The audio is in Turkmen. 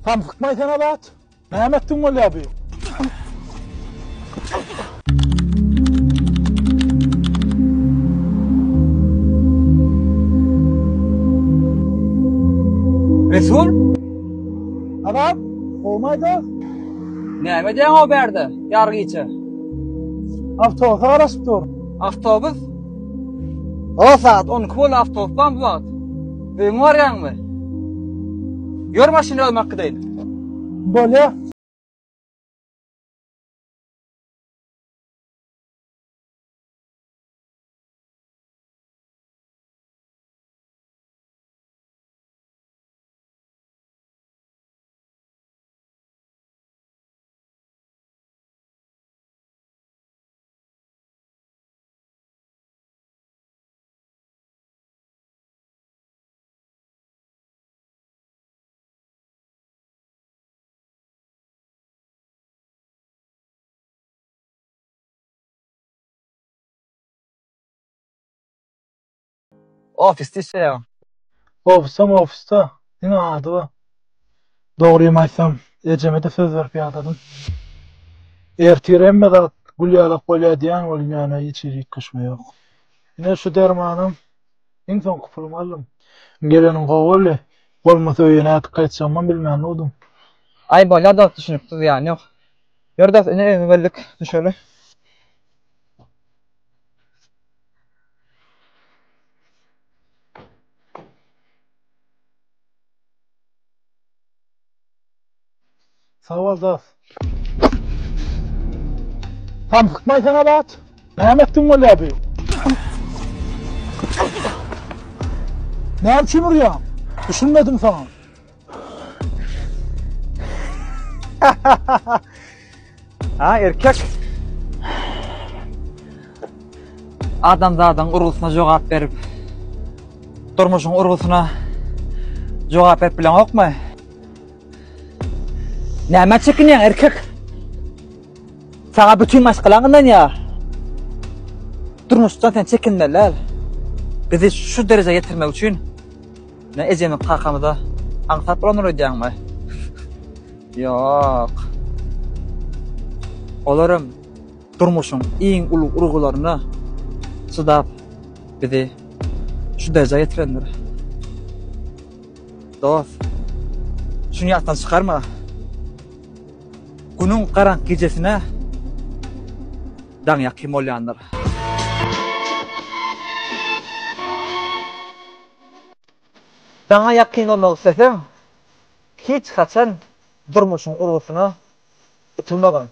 Samsykmaý sen Azat. Näme etdiň bolýa bi? Resul? Azat, gowmy aýda? Näme edýäň o bärde, ýar gije? Awtobusa garaşyp dur. Awtobus? O saat 12 boldy awtobus barmy bu wagt? Öýüňe barýaňmy? Ýör maşyny özüm alyp gideýin. Bolýa. Ofisde işleýäň. Ofisem ofisde, diňe ady bar. Dogrymy aýtsam, ejeme-de söz berip ýadadym. Ertir hemme zat gül ýalak bolýar diýýän welin ýöne hiç hili üýtgeşme ýok. Ine şu dermanam iň soňky pulumy aldym. Geleniň gowy boldy. Bolmasa öýe nädip gaýtjagymam bilmän durdum. Aý bolýar dost düşünipsiz zyýany ýok. Ýör dost ine öýüňe geldik düşeli. Sag bol dos. Samsykmaý sen Azat. Näme etdiň bolýa bu? Näme üçin urýaň? Düşünmedim saňa. Ha erkek. Adamzadyň urgusyna jogap berip, durmuşyň urgusyna jogap berip bileňokmy? Nämä çekinýäň erkek? Saňa bütin maşgalaň ynanýar. Durmuşdan sen çekinmeli däl. Bizi şu derejä ýetirmek üçin ne ejemiz kakamyza aňsat bolandyr öýdýäňmi? Ýok. Olaram durmuşyň iň uly urgularyna çydap bizi şu derejä ýetirendir. Dost, şuny ýatdan çykarma. Günüň garaňky gijesine daň ýakyn bolýandyr. Daňa ýakyn bolmak isleseň, hiç haçan durmuşyň urgusyna utulmagyn.